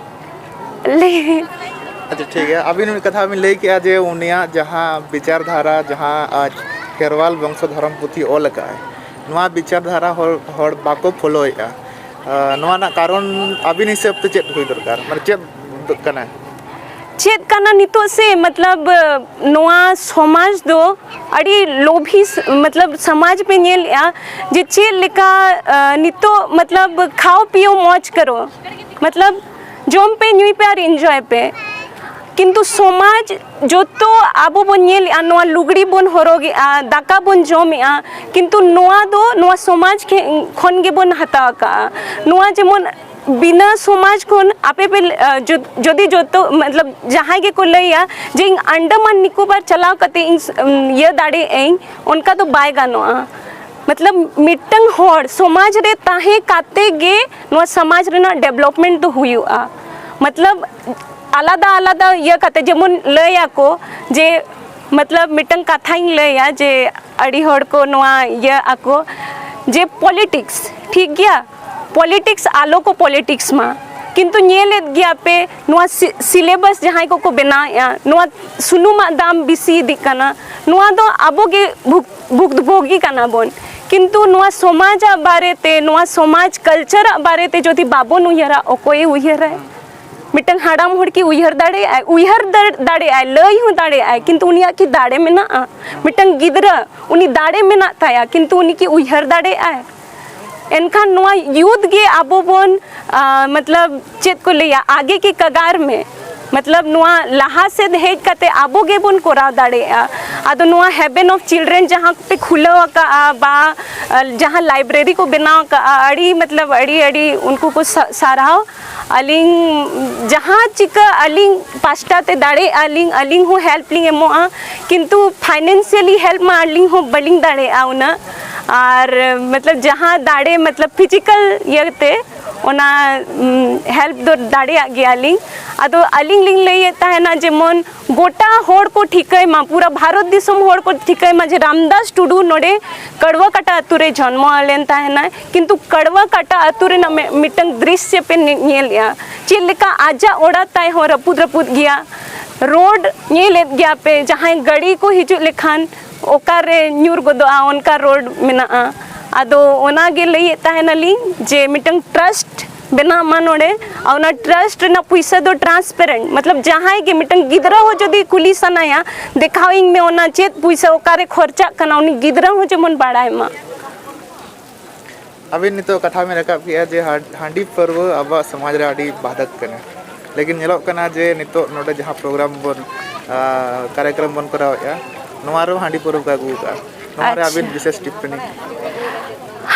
ᱞᱟᱹᱭ ᱟᱪᱪᱷᱟ, ᱴᱷᱤᱠ ᱜᱮᱭᱟ᱾ ᱟᱹᱵᱤᱱ ᱢᱤᱫ ᱠᱟᱛᱷᱟ ᱵᱤᱱ ᱞᱟᱹᱭ ᱠᱮᱜᱼᱟ ᱡᱮ ᱩᱱᱤᱭᱟᱜ ᱡᱟᱦᱟᱸ ᱵᱤᱪᱟᱨ ᱫᱷᱟᱨᱟ, ᱡᱟᱦᱟᱸ, ᱟᱡ ᱠᱷᱮᱨᱣᱟᱞ ᱵᱚᱝᱥᱚ ᱫᱷᱚᱨᱚᱢ ᱯᱩᱛᱷᱤ ᱚᱞ ᱟᱠᱟᱫᱼᱟᱭ, ᱱᱚᱣᱟ ᱵᱤᱪᱟᱨ ᱫᱷᱟᱨᱟ ᱦᱚᱲ, ᱦᱚᱲ ᱵᱟᱠᱚ ᱯᱷᱳᱞᱳᱭᱮᱫᱼᱟ᱾ ᱟᱸ, ᱱᱚᱣᱟ ᱨᱮᱱᱟᱜ ᱠᱟᱨᱚᱱ ᱟᱹᱵᱤᱱ ᱦᱤᱥᱟᱹᱵ ᱛᱮ ᱪᱮᱫ ᱦᱩᱭ ᱫᱚᱨᱠᱟᱨ? ᱢᱟᱱᱮ ᱪᱮᱫ ᱠᱟᱱᱟ? ᱪᱮᱫ ᱠᱟᱱᱟ ᱱᱤᱛᱚᱜ ᱥᱮ, ᱢᱚᱛᱞᱚᱵ, ᱱᱚᱣᱟ ᱥᱚᱢᱟᱡᱽ ᱫᱚ ᱟᱹᱰᱤ ᱞᱳᱵᱷᱤ ᱥ-, ᱢᱚᱛᱞᱚᱵ, ᱥᱚᱢᱟᱡᱽ ᱯᱮ ᱧᱮᱞᱮᱫᱼᱟ ᱡᱮ ᱪᱮᱫ ᱞᱮᱠᱟ, ᱟᱸ, ᱱᱤᱛᱚᱜ, ᱢᱚᱛᱞᱚᱵ, ᱠᱷᱟᱣ ᱯᱤᱭᱳ ᱢᱚᱡᱽ ᱠᱟᱨᱚ, ᱢᱚᱛᱞᱚᱵ, ᱡᱚᱢ ᱯᱮ, ᱧᱩᱭ ᱯᱮ ᱟᱨ ᱤᱱᱡᱚᱭ ᱯᱮ᱾ ᱠᱤᱱᱛᱩ ᱥᱚᱢᱟᱡᱽ ᱡᱚᱛᱚ ᱟᱵᱚ ᱵᱚᱱ ᱧᱮᱞᱮᱜᱼᱟ, ᱱᱚᱣᱟ ᱞᱩᱜᱽᱲᱤ ᱵᱚᱱ ᱦᱚᱨᱚᱜᱮᱜᱼᱟ, ᱫᱟᱠᱟ ᱵᱚᱱ ᱡᱚᱢᱮᱜᱼᱟ, ᱠᱤᱱᱛᱩ ᱱᱚᱣᱟ ᱫᱚ ᱱᱚᱣᱟ ᱥᱚᱢᱟᱡᱽ ᱠᱷᱮ-, ᱠᱷᱚᱱ ᱜᱮᱵᱚᱱ ᱦᱟᱛᱟᱣ ᱟᱠᱟᱜᱼᱟ᱾ ᱱᱚᱣᱟ ᱡᱮᱢᱚᱱ ᱵᱤᱱᱟᱹ ᱥᱚᱢᱟᱡᱽ ᱠᱷᱚᱱ ᱟᱯᱮ ᱯᱮ, ᱟᱸ, ᱡᱩᱫ-, ᱡᱩᱫᱤ ᱡᱚᱛᱚ, ᱢᱚᱛᱞᱚᱵ, ᱡᱟᱦᱟᱸᱭ ᱜᱮᱠᱚ ᱞᱟᱹᱭᱟ ᱡᱮ ᱤᱧ ᱟᱱᱰᱟᱢᱟᱱ ᱱᱤᱠᱳᱵᱟᱨ ᱪᱟᱞᱟᱣ ᱠᱟᱛᱮ ᱤᱧ ᱥ-, ᱩᱢ, ᱤᱭᱟᱹ ᱫᱟᱲᱮᱭᱟᱜ ᱟᱹᱧ, ᱚᱱᱠᱟ ᱫᱚ ᱵᱟᱭ ᱜᱟᱱᱚᱜᱼᱟ᱾ ᱢᱚᱛᱞᱚᱵ, ᱢᱤᱫᱴᱟᱝ ᱦᱚᱲ ᱥᱚᱢᱟᱡᱽ ᱨᱮ ᱛᱟᱦᱮᱸ ᱠᱟᱛᱮ ᱜᱮ ᱱᱚᱣᱟ ᱥᱚᱢᱟᱡᱽ ᱨᱮᱱᱟᱜ development ᱫᱚ ᱦᱩᱭᱩᱜᱼᱟ᱾ ᱢᱚᱛᱞᱚᱵ, ᱟᱞᱟᱫᱟ ᱟᱞᱟᱫᱟ ᱤᱭᱟᱹ ᱠᱟᱛᱮ, ᱡᱮᱢᱚᱱ ᱞᱟᱹᱭᱟᱠᱚ ᱡᱮ, ᱢᱚᱛᱞᱚᱵ, ᱢᱤᱫᱴᱟᱝ ᱠᱟᱛᱷᱟᱧ ᱞᱟᱹᱭᱟ ᱡᱮ ᱟᱹᱰᱤ ᱦᱚᱲ ᱠᱚ ᱱᱚᱣᱟ ᱤᱭᱟᱹ ᱟᱠᱚ ᱡᱮ politics, ᱴᱷᱤᱠ ᱜᱮᱭᱟ, politics ᱟᱞᱚ ᱠᱚ politics ᱢᱟ, ᱠᱤᱱᱛᱩ ᱧᱮᱞᱮᱫ ᱜᱮᱭᱟ ᱯᱮ ᱱᱚᱣᱟ ᱥᱤ-, syllabus ᱡᱟᱦᱟᱸᱭ ᱠᱚᱠᱚ ᱵᱮᱱᱟᱣᱮᱫᱼᱟ, ᱱᱚᱣᱟ ᱥᱩᱱᱩᱢᱟᱜ ᱫᱟᱢ ᱵᱮᱥᱤ ᱤᱫᱤᱜ ᱠᱟᱱᱟ, ᱱᱚᱣᱟ ᱫᱚ ᱟᱵᱚ ᱜᱮ ᱵᱷᱩᱠ-, ᱵᱷᱩᱠᱛᱵᱷᱳᱜᱤ ᱠᱟᱱᱟ ᱵᱚᱱ, ᱠᱤᱱᱛᱩ ᱱᱚᱣᱟ ᱥᱚᱢᱟᱡᱟᱜ ᱵᱟᱨᱮᱛᱮ, ᱱᱚᱣᱟ ᱥᱚᱢᱟᱡᱽ cultureᱟᱜ ᱵᱟᱨᱮᱛᱮ ᱡᱩᱫᱤ ᱵᱟᱵᱚᱱ ᱩᱭᱦᱟᱹᱨᱟ, ᱚᱠᱚᱭᱮ ᱩᱭᱦᱟᱹᱨᱟᱭ? ᱢᱤᱫᱴᱟᱝ ᱦᱟᱲᱟᱢ ᱦᱚᱲ ᱠᱤ ᱩᱭᱦᱟᱹᱨ ᱫᱟᱲᱮᱭᱟᱜᱼᱟᱭ? ᱩᱭᱦᱟᱹᱨ ᱫᱟᱲ-, ᱫᱟᱲᱮᱭᱟᱜᱼᱟᱭ, ᱞᱟᱹᱭ ᱦᱚᱸ ᱫᱟᱲᱮᱭᱟᱜᱼᱟᱭ, ᱠᱤᱱᱛᱩ ᱩᱱᱤᱭᱟᱜ ᱠᱤ ᱫᱟᱲᱮ ᱢᱮᱱᱟᱜᱼᱟ? ᱢᱤᱫᱴᱟᱝ ᱜᱤᱫᱽᱨᱟᱹ, ᱩᱱᱤ ᱫᱟᱲᱮ ᱢᱮᱱᱟᱜ ᱛᱟᱭᱟ, ᱠᱤᱱᱛᱩ ᱩᱱᱤ ᱠᱤ ᱩᱭᱦᱟᱹᱨ ᱫᱟᱲᱮᱭᱟᱜᱼᱟᱭ? ᱮᱱᱠᱷᱟᱱ ᱱᱚᱣᱟ youth ᱜᱮ ᱟᱵᱚ ᱵᱚᱱ, ᱟ, ᱢᱚᱛᱞᱚᱵ, ᱪᱮᱫ ᱠᱚ ᱞᱟᱹᱭᱟ, ᱟᱜᱮ ᱠᱤ ᱠᱟᱜᱟᱨ ᱢᱮ, ᱢᱚᱛᱞᱚᱵ, ᱱᱚᱣᱟ ᱞᱟᱦᱟ ᱥᱮᱫ ᱦᱮᱡ ᱠᱟᱛᱮ ᱟᱵᱚ ᱜᱮᱵᱚᱱ ᱠᱚᱨᱟᱣ ᱫᱟᱲᱮᱭᱟᱜᱼᱟ᱾ ᱟᱫᱚ ᱱᱚᱣᱟ Haven of Children ᱡᱟᱦᱟᱸ ᱯᱮ ᱠᱷᱩᱞᱟᱹᱣ ᱟᱠᱟᱫᱼᱟ ᱵᱟ, ᱟ, ᱡᱟᱦᱟᱸ library ᱠᱚ ᱵᱮᱱᱟᱣ ᱟᱠᱟᱫᱼᱟ, ᱟᱹᱰᱤ, ᱢᱚᱛᱞᱚᱵ, ᱟᱹᱰᱤ, ᱟᱹᱰᱤ ᱩᱱᱠᱩ ᱠᱚ ᱥᱟ-, ᱥᱟᱨᱦᱟᱣ᱾ ᱟᱹᱞᱤᱧ ᱡᱟᱦᱟᱸ ᱪᱤᱠᱟᱹ ᱟᱹᱞᱤᱧ ᱯᱟᱥᱴᱟ ᱛᱮ ᱫᱟᱲᱮᱭᱟᱜᱼᱟ ᱞᱤᱧ, ᱟᱹᱞᱤᱧ ᱦᱚᱸ help ᱞᱤᱧ ᱮᱢᱚᱜᱼᱟ, ᱠᱤᱱᱛᱩ financially help ᱢᱟ ᱟᱹᱞᱤᱧ ᱦᱚᱸ ᱵᱟᱹᱞᱤᱧ ᱫᱟᱲᱮᱭᱟᱜᱼᱟ ᱩᱱᱟᱹᱜ᱾ ᱟᱨ ᱢᱚᱛᱞᱚᱵ ᱡᱟᱦᱟᱸ ᱫᱟᱲᱮ, ᱢᱚᱛᱞᱚᱵ physical ᱤᱭᱟᱹᱛᱮ ᱚᱱᱟ, ᱩᱢ, help ᱫᱚ ᱫᱟᱲᱮᱭᱟᱜ ᱜᱮᱭᱟᱞᱤᱧ᱾ ᱟᱫᱚ ᱟᱹᱞᱤᱧ ᱞᱤᱧ ᱞᱟᱹᱭᱮᱫ ᱛᱟᱦᱮᱱᱟ ᱡᱮᱢᱚᱱ ᱜᱚᱴᱟ ᱦᱚᱲ ᱠᱚ ᱴᱷᱤᱠᱟᱹᱭ ᱢᱟ, ᱯᱩᱨᱟᱹ ᱵᱷᱟᱨᱚᱛ ᱫᱤᱥᱚᱢ ᱦᱚᱲ ᱠᱚ ᱴᱷᱤᱠᱟᱹᱭ ᱢᱟ ᱡᱮ ᱨᱟᱢᱫᱟᱥ ᱴᱩᱰᱩ ᱱᱚᱰᱮ ᱠᱟᱲᱣᱟ ᱠᱟᱴᱟ ᱟᱹᱛᱩ ᱨᱮ ᱡᱚᱱᱢᱚ ᱞᱮᱱ ᱛᱟᱦᱮᱱᱟᱭ, ᱠᱤᱱᱛᱩ ᱠᱟᱲᱣᱟ ᱠᱟᱴᱟ ᱟᱹᱛᱩ ᱨᱮᱱᱟᱜ ᱢᱤ-, ᱢᱤᱫᱴᱟᱝ ᱫᱨᱤᱥᱥᱚ ᱯᱮ ᱧᱮ-, ᱧᱮᱞᱮᱜᱼᱟ, ᱪᱮᱫ ᱞᱮᱠᱟ ᱟᱡᱟᱜ ᱚᱲᱟᱜ ᱛᱟᱭ ᱦᱚᱸ ᱨᱟᱹᱯᱩᱫ ᱨᱟᱹᱯᱩᱫ ᱜᱮᱭᱟ, road ᱧᱮᱞᱮᱫ ᱜᱮᱭᱟ ᱯᱮ, ᱡᱟᱦᱟᱸᱭ ᱜᱟᱹᱰᱤ ᱠᱚ ᱦᱤᱡᱩᱜ ᱞᱮᱠᱷᱟᱱ ᱚᱠᱟᱨᱮ ᱧᱩᱨ ᱜᱚᱫᱚᱜᱼᱟ, ᱚᱱᱠᱟ road ᱢᱮᱱᱟᱜᱼᱟ᱾ ᱟᱫᱚ ᱚᱱᱟᱜᱮ ᱞᱟᱹᱭᱮᱫ ᱛᱟᱦᱮᱱᱟᱞᱤᱧ ᱡᱮ ᱢᱤᱫᱴᱟᱝ trust ᱵᱮᱱᱟᱜ ᱢᱟ ᱱᱚᱰᱮ, ᱟᱨ ᱚᱱᱟ trust ᱨᱮᱱᱟᱜ ᱯᱩᱭᱥᱟᱹ ᱫᱚ transparent, ᱢᱚᱛᱞᱚᱵ ᱡᱟᱦᱟᱸᱭ ᱜᱮ ᱢᱤᱫᱴᱟᱝ ᱜᱤᱫᱽᱨᱟᱹ ᱦᱚᱸ ᱡᱩᱫᱤ ᱠᱩᱞᱤ ᱥᱟᱱᱟᱭᱟ, ᱫᱮᱠᱷᱟᱣ ᱤᱧ ᱢᱮ ᱚᱱᱟ ᱪᱮᱫ ᱯᱩᱭᱥᱟᱹ ᱚᱠᱟᱨᱮ ᱠᱷᱚᱨᱪᱟᱜ ᱠᱟᱱᱟ, ᱩᱱᱤ ᱜᱤᱫᱽᱨᱟᱹ ᱦᱚᱸ ᱡᱮᱢᱚᱱ ᱵᱟᱲᱟᱭ ᱢᱟ᱾ ᱟᱹᱵᱤᱱ ᱱᱤᱛᱚᱜ ᱠᱟᱛᱷᱟ ᱵᱤᱱ ᱨᱟᱠᱟᱵ ᱠᱮᱜᱼᱟ ᱡᱮ ᱦᱟ-, ᱦᱟᱺᱰᱤ ᱯᱟᱹᱨᱣᱟᱹ ᱟᱵᱚᱣᱟᱜ ᱥᱚᱢᱟᱡᱽ ᱨᱮ ᱟᱹᱰᱤ ᱵᱟᱫᱷᱚᱠ ᱠᱟᱱᱟ᱾ ᱞᱮᱠᱤᱱ ᱧᱮᱞᱚᱜ ᱠᱟᱱᱟ ᱡᱮ ᱱᱤᱛᱚᱜ ᱱᱚᱰᱮ ᱡᱟᱦᱟᱸ ᱯᱨᱳᱜᱨᱟᱢ ᱵᱚᱱ ᱟᱨ ᱠᱟᱨᱭᱚᱠᱨᱚᱢ ᱵᱚᱱ ᱠᱚᱨᱟᱣᱮᱫᱼᱟ, ᱱᱚᱣᱟ ᱨᱮᱦᱚᱸ ᱦᱟᱺᱰᱤ ᱯᱟᱹᱣᱨᱟᱹ ᱠᱚ ᱟᱹᱜᱩ ᱟᱠᱟᱫᱼᱟ᱾ ᱱᱚᱣᱟ ᱨᱮ ᱟᱹᱵᱤᱱ ᱟᱪᱪᱷᱟ᱾ ᱵᱤᱥᱮᱥ ᱴᱤᱯᱯᱚᱱᱤ?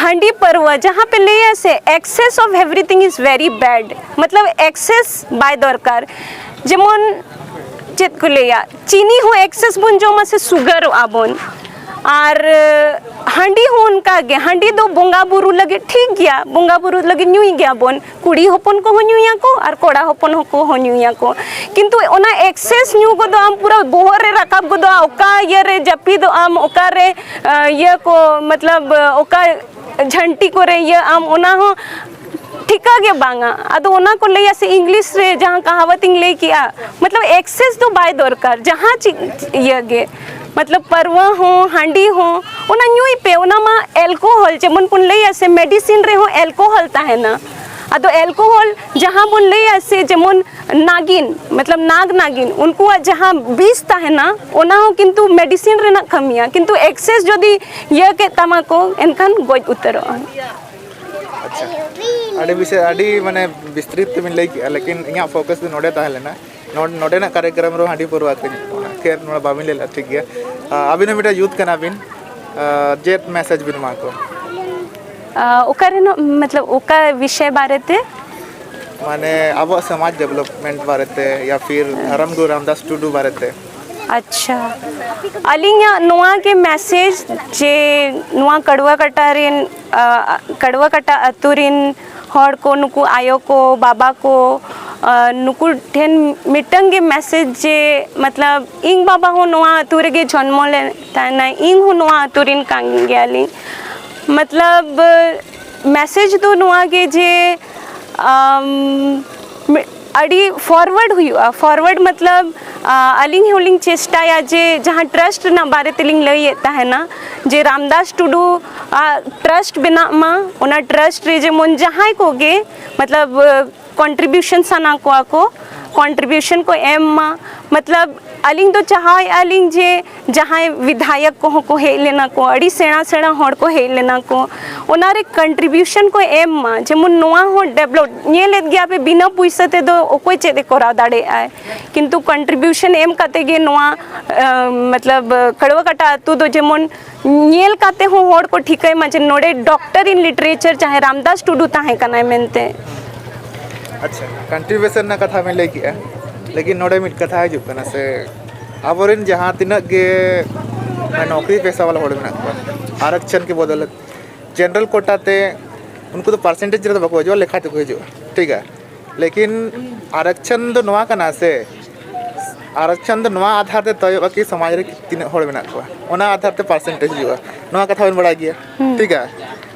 ᱦᱟᱺᱰᱤ ᱯᱟᱹᱨᱣᱟᱹ ᱡᱟᱦᱟᱸ ᱯᱮ ᱞᱟᱹᱭᱟ ᱥᱮ, excess of everything is very bad. ᱢᱚᱛᱞᱚᱵ excess ᱵᱟᱭ ᱫᱚᱨᱠᱟᱨ᱾ ᱡᱮᱢᱚᱱ ᱪᱮᱫ ᱠᱚ ᱞᱟᱹᱭᱟ, ᱪᱤᱱᱤ ᱦᱚᱸ excess ᱵᱚᱱ ᱡᱚᱢᱟ ᱥᱮ ᱥᱩᱜᱟᱨᱚᱜᱼᱟ ᱵᱚᱱ᱾ ᱟᱨ ᱦᱟᱺᱰᱤ ᱦᱚᱸ ᱚᱱᱠᱟ ᱜᱮ, ᱦᱟᱺᱰᱤ ᱫᱚ ᱵᱚᱸᱜᱟ ᱵᱩᱨᱩ ᱞᱟᱹᱜᱤᱫ ᱴᱷᱤᱠ ᱜᱮᱭᱟ, ᱵᱚᱸᱜᱟ ᱵᱩᱨᱩ ᱞᱟᱹᱜᱤᱫ ᱧᱩᱭ ᱜᱮᱭᱟ ᱵᱚᱱ, ᱠᱩᱲᱤ ᱦᱚᱯᱚᱱ ᱠᱚᱦᱚᱸ ᱧᱩᱭᱟᱠᱚ ᱟᱨ ᱠᱚᱲᱟ ᱦᱚᱯᱚᱱ ᱦᱚᱸᱠᱚ ᱦᱚᱸ ᱧᱩᱭᱟᱠᱚ᱾ ᱠᱤᱱᱛᱩ ᱚᱱᱟ excess ᱧᱩ ᱠᱚᱫᱚ ᱟᱢ ᱯᱩᱨᱟᱹ ᱵᱚᱦᱚᱜ ᱨᱮ ᱨᱟᱠᱟᱵ ᱜᱚᱫᱚᱜᱼᱟ, ᱚᱠᱟ ᱤᱭᱟᱹ ᱨᱮ ᱡᱟᱹᱯᱤᱫᱚᱜ ᱟᱢ, ᱚᱠᱟᱨᱮ ᱟᱸ, ᱤᱭᱟᱹ ᱠᱚ, ᱢᱚᱛᱞᱚᱵ, ᱚᱠᱟ ᱡᱷᱟᱹᱱᱴᱤ ᱠᱚᱨᱮ ᱤᱭᱟᱹ ᱟᱢ, ᱚᱱᱟ ᱦᱚᱸ ᱴᱷᱤᱠᱟᱹ ᱜᱮ ᱵᱟᱝᱟ᱾ ᱟᱫᱚ ᱚᱱᱟ ᱠᱚ ᱞᱟᱹᱭᱟ ᱥᱮ, ᱤᱝᱞᱤᱥ ᱨᱮ ᱡᱟᱦᱟᱸ ᱠᱟᱦᱟᱣᱟᱛ ᱤᱧ ᱞᱟᱹᱭ ᱠᱮᱜᱼᱟ, ᱢᱚᱛᱞᱚᱵ excess ᱫᱚ ᱵᱟᱭ ᱫᱚᱨᱠᱟᱨ, ᱡᱟᱦᱟᱸ ᱪᱤ-, ᱤᱭᱟᱹ ᱜᱮ, ᱢᱚᱛᱞᱚᱵ ᱯᱟᱹᱨᱣᱟᱹ ᱦᱚᱸ, ᱦᱟᱺᱰᱤ ᱦᱚᱸ, ᱚᱱᱟ ᱧᱩᱭ ᱯᱮ, ᱚᱱᱟ ᱢᱟ alcohol, ᱡᱮᱢᱚᱱ ᱵᱚᱱ ᱞᱟᱹᱭᱟ ᱥᱮ, medicine ᱨᱮᱦᱚᱸ alcohol ᱛᱟᱦᱮᱱᱟ᱾ ᱟᱫᱚ alcohol ᱡᱟᱦᱟᱸ ᱵᱚᱱ ᱞᱟᱹᱭᱟ ᱥᱮ, ᱡᱮᱢᱚᱱ ᱱᱟᱜᱤᱱ, ᱢᱚᱛᱞᱚᱵ ᱱᱟᱜ ᱱᱟᱜᱤᱱ, ᱩᱱᱠᱩᱣᱟᱜ ᱡᱟᱦᱟᱸ ᱵᱤᱥ ᱛᱟᱦᱮᱱᱟ, ᱚᱱᱟ ᱦᱚᱸ ᱠᱤᱱᱛᱩ medicine ᱨᱮᱱᱟᱜ ᱠᱟᱹᱢᱤᱭᱟ, ᱠᱤᱱᱛᱩ excess ᱡᱩᱫᱤ ᱤᱭᱟᱹ ᱠᱮᱫ ᱛᱟᱢᱟ ᱠᱚ, ᱮᱱᱠᱷᱟᱱ ᱜᱚᱡ ᱩᱛᱟᱹᱨᱚᱜᱼᱟ᱾ ᱟᱪᱪᱷᱟ, ᱟᱹᱰᱤ ᱵᱤᱥᱮ-, ᱟᱹᱰᱤ ᱢᱟᱱᱮ ᱵᱤᱥᱛᱨᱤᱛ ᱛᱮᱵᱤᱱ ᱞᱟᱹᱭ ᱠᱮᱜᱼᱟ, ᱞᱮᱠᱤᱱ ᱤᱧᱟᱹᱜ focus ᱫᱚ ᱱᱚᱰᱮ ᱛᱟᱦᱮᱸ ᱞᱮᱱᱟ᱾ ᱱᱚᱰ-, ᱱᱚᱰᱮᱱᱟᱜ ᱠᱟᱨᱭᱚᱠᱨᱚᱢ ᱨᱮᱦᱚᱸ ᱦᱟᱺᱰᱤ ᱯᱟᱹᱨᱣᱟᱹ ᱟᱹᱠᱷᱨᱤᱧᱚᱜ ᱠᱟᱱᱟ᱾ ᱠᱷᱮᱨ, ᱱᱚᱰᱮ ᱵᱟᱵᱤᱱ ᱞᱟᱹᱭ ᱞᱮᱫᱼᱟ, ᱴᱷᱤᱠ ᱜᱮᱭᱟ᱾ ᱟ, ᱟᱹᱵᱤᱱ ᱦᱚᱸ ᱢᱤᱫᱴᱮᱱ youth ᱠᱟᱱᱟ ᱵᱤᱱ, ᱟ, ᱪᱮᱫ message ᱵᱤᱱ ᱮᱢᱟ ᱠᱚᱣᱟ? ᱟ, ᱚᱠᱟ ᱨᱮᱱᱟᱜ, ᱢᱚᱛᱞᱚᱵ, ᱚᱠᱟ ᱵᱤᱥᱚᱭ ᱵᱟᱨᱮᱛᱮ? ᱢᱟᱱᱮ, ᱟᱵᱚᱣᱟᱜ ᱥᱚᱢᱟᱡᱽ development ᱵᱟᱨᱮᱛᱮ, ᱭᱟ ᱯᱷᱤᱨ ᱫᱷᱚᱨᱚᱢ ᱜᱩᱨᱩ ᱨᱟᱢᱫᱟᱥ ᱴᱩᱰᱩ ᱵᱟᱨᱮᱛᱮ᱾ ᱟᱪᱪᱷᱟ, ᱟᱹᱞᱤᱧᱟᱜ ᱱᱚᱣᱟ ᱜᱮ message ᱡᱮ ᱱᱚᱣᱟ ᱠᱟᱲᱣᱟ ᱠᱟᱴᱟ ᱨᱮᱱ, ᱟ, ᱠᱟᱲᱣᱟ ᱠᱟᱴᱟ ᱟᱹᱛᱩ ᱨᱮᱱ ᱦᱚᱲ ᱠᱚ, ᱱᱩᱠᱩ ᱟᱭᱳ ᱠᱚ, ᱵᱟᱵᱟ ᱠᱚ, ᱟ, ᱱᱩᱠᱩ ᱴᱷᱮᱱ ᱢᱤᱫᱴᱟᱝ ᱜᱮ message ᱡᱮ, ᱢᱚᱛᱞᱚᱵ, ᱤᱧ ᱵᱟᱵᱟ ᱦᱚᱸ ᱱᱚᱣᱟ ᱟᱹᱛᱩ ᱨᱮᱜᱮ ᱡᱚᱱᱢᱚ ᱞᱮᱱ ᱛᱟᱦᱮᱱᱟᱭ, ᱤᱧ ᱦᱚᱸ ᱱᱚᱣᱟ ᱟᱹᱛᱩ ᱨᱮᱱ ᱠᱟᱱ ᱜᱮᱭᱟᱞᱤᱧ᱾ ᱢᱚᱛᱞᱚᱵ, message ᱫᱚ ᱱᱚᱣᱟ ᱜᱮ ᱡᱮ, ᱟᱢ, ᱢᱤ-, ᱟᱹᱰᱤ forward ᱦᱩᱭᱩᱜᱼᱟ᱾ Forward ᱢᱚᱛᱞᱚᱵ, ᱟ, ᱟᱹᱞᱤᱧ ᱦᱚᱸᱞᱤᱧ ᱪᱮᱥᱴᱟᱭᱟ ᱡᱮ ᱡᱟᱦᱟᱸ trust ᱨᱮᱱᱟᱜ ᱵᱟᱨᱮ ᱛᱮᱞᱤᱧ ᱞᱟᱹᱭᱮᱫ ᱛᱟᱦᱮᱱᱟ, ᱡᱮ ᱨᱟᱢᱫᱟᱥ ᱴᱩᱰᱩ ᱟᱜ trust ᱵᱮᱱᱟᱜ ᱢᱟ, ᱚᱱᱟ trust ᱨᱮ ᱡᱮᱢᱚᱱ ᱡᱟᱦᱟᱸᱭ ᱠᱚᱜᱮ, ᱢᱚᱛᱞᱚᱵ, contribution ᱥᱟᱱᱟ ᱠᱚᱣᱟ ᱠᱚ, ᱠᱚᱱᱴᱨᱤᱵᱤᱭᱩᱥᱚᱱ ᱠᱚ ᱮᱢ ᱢᱟ᱾ ᱢᱚᱛᱞᱚᱵ, ᱟᱹᱞᱤᱧ ᱫᱚ ᱪᱟᱦᱟᱣᱮᱫᱼᱟ ᱞᱤᱧ ᱡᱮ ᱡᱟᱦᱟᱸᱭ ᱵᱤᱫᱷᱟᱭᱚᱠ ᱠᱚᱦᱚᱸ ᱠᱚ ᱦᱮᱡ ᱞᱮᱱᱟ ᱠᱚ, ᱟᱹᱰᱤ ᱥᱮᱬᱟ ᱥᱮᱬᱟ ᱦᱚᱲ ᱠᱚ ᱦᱮᱡ ᱞᱮᱱᱟ ᱠᱚ, ᱚᱱᱟᱨᱮ ᱠᱚᱱᱴᱨᱤᱵᱤᱭᱩᱥᱚᱱ ᱠᱚ ᱮᱢ ᱢᱟ᱾ ᱡᱮᱢᱚᱱ ᱱᱚᱣᱟ ᱦᱚᱸ ᱰᱮᱵᱷᱞᱚᱯ, ᱧᱮᱞᱮᱫ ᱜᱮᱭᱟ ᱯᱮ, ᱵᱤᱱᱟᱹ ᱯᱩᱭᱥᱟᱹ ᱛᱮᱫᱚ ᱚᱠᱚᱭ ᱪᱮᱫ ᱮ ᱠᱚᱨᱟᱣ ᱫᱟᱲᱮᱭᱟᱜᱼᱟᱭ, ᱠᱤᱱᱛᱩ ᱠᱚᱱᱴᱨᱤᱵᱤᱭᱩᱥᱚᱱ ᱮᱢ ᱠᱟᱛᱮ ᱜᱮ ᱱᱚᱣᱟ, ᱟᱸ, ᱢᱚᱛᱞᱚᱵ, ᱠᱟᱲᱣᱟᱠᱟᱴᱟ ᱟᱹᱛᱩ ᱫᱚ ᱡᱮᱢᱚᱱ ᱧᱮᱞ ᱠᱟᱛᱮ ᱦᱚᱸ ᱦᱚᱲ ᱠᱚ ᱴᱷᱤᱠᱟᱹᱭ ᱢᱟ ᱡᱮ ᱱᱚᱰᱮ ᱰᱚᱠᱴᱚᱨ ᱤᱱ ᱞᱤᱴᱟᱨᱮᱪᱟᱨ ᱡᱟᱦᱟᱸᱭ ᱨᱟᱢᱫᱟᱥ ᱴᱩᱰᱩ ᱛᱟᱦᱮᱸ ᱠᱟᱱᱟᱭ ᱢᱮᱱᱛᱮ᱾ ᱟᱪᱪᱷᱟ, ᱠᱚᱱᱴᱨᱤᱵᱤᱭᱩᱥᱚᱱ ᱨᱮᱱᱟᱜ ᱠᱟᱛᱷᱟ ᱵᱮᱱ ᱞᱟᱹᱭ ᱠᱮᱜᱼᱟ, ᱞᱮᱠᱤᱱ ᱱᱚᱰᱮ ᱢᱤᱫ ᱠᱟᱛᱷᱟ ᱦᱤᱡᱩᱜ ᱠᱟᱱᱟ ᱥᱮ, ᱟᱵᱚᱨᱮᱱ ᱡᱟᱦᱟᱸ ᱛᱤᱱᱟᱹᱜ ᱜᱮ ᱱᱚᱠᱨᱤ ᱯᱮᱥᱟ ᱵᱟᱞᱟ ᱦᱚᱲ ᱢᱮᱱᱟᱜ ᱠᱚᱣᱟ, ᱟᱨᱟᱠᱪᱷᱚᱱ ᱠᱤ ᱵᱚᱫᱚᱞ ᱡᱮᱱᱟᱨᱮᱞ ᱠᱳᱴᱟ ᱛᱮ ᱩᱱᱠᱩ ᱫᱚ ᱯᱟᱨᱥᱮᱱᱴᱮᱡᱽ ᱨᱮᱫᱚ ᱵᱟᱠᱚ ᱦᱤᱡᱩᱜᱼᱟ, ᱞᱮᱠᱷᱟ ᱛᱮᱠᱚ ᱦᱤᱡᱩᱜᱼᱟ, ᱴᱷᱤᱠ ᱜᱮᱭᱟ᱾ ᱞᱮᱠᱤᱱ ᱟᱨᱟᱠᱪᱷᱚᱱ ᱫᱚ ᱱᱚᱣᱟ ᱠᱟᱱᱟ ᱥᱮ, ᱟᱨᱟᱠᱪᱷᱚᱱ ᱫᱚ ᱱᱚᱣᱟ ᱟᱫᱷᱟᱨ ᱛᱮ ᱛᱚᱭᱚᱜᱼᱟ ᱠᱤ ᱥᱚᱢᱟᱡᱽ ᱨᱮ ᱛᱤᱱᱟᱹᱜ ᱦᱚᱲ ᱢᱮᱱᱟᱜ ᱠᱚᱣᱟ, ᱚᱱᱟ ᱟᱫᱷᱟᱨ ᱛᱮ ᱯᱟᱨᱥᱮᱱᱴᱮᱡᱽ ᱦᱤᱡᱩᱜᱼᱟ᱾ ᱱᱚᱣᱟ ᱠᱟᱛᱷᱟ ᱵᱮᱱ ᱵᱟᱲᱟᱭ ᱜᱮᱭᱟ, ᱴᱷᱤᱠ ᱜᱮᱭᱟ᱾